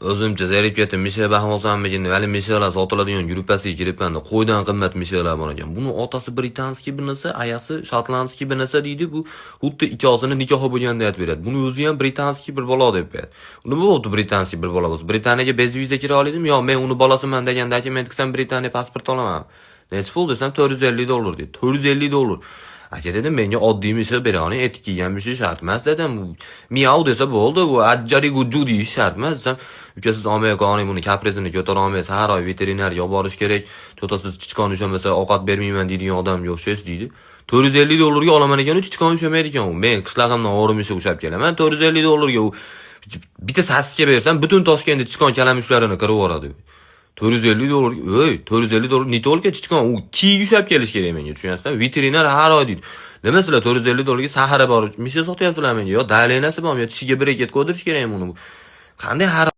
O'zimcha zerikib ketdim. Misha bahmosammikin deb, hali mishalar sotiladigan gruppasiga kiribman. Qo'ydan qimmat mishalar bor ekan. Buni otasi британский bir narsa, ayasi шотландский bir narsa deydi. Bu xuddi ikkosini nikohi bo'lganda aytib beradi. Buni o'zi ham британский bir bola deb beradi. Nima bo'ldi британский bir bola bo'lsa? Britaniyaga без viza kira oladimi? Yo'q, men uni bolasiman degan dokument qilsam, Britaniya pasport olaman. Nechi pul desam, 450 dollar deydi. 450 dollar. Aka dedim, menga oddiy misha bera oling, etik kiygan misha shart emas dedim. Miau desa bo'ldi, bu ajjari gujju deyish shart emas desam, uka, siz olmay buni kaprizini ko'tara olmaysiz, har oy veterinarga olib borish kerak. Чё-то siz chichqon ushamasa ovqat bermayman deydigan odamga o'xshaysiz deydi. 450 dollarga olaman ekan, u chichqon ushamaydi ekan u. Men qishlog'imdan o'g'ri mushuk ushlab kelaman, 450 dollarga u bitta sassiga bersam, butun Toshkentda chichqon kalamushlarini qirib yuboradi. 450 dollar, ey, 450 dollar не только chichqon, u kiyik ushlab kelish kerak menga, tushunyapsizmi? Veterinar har oy deydi. Nima, sizlar 450 dollarga sahara borib misha sotyapsizlar menga? Yo давление si bormi, yo tishiga брекет qo'ydirish kerakmi uni? Qanday har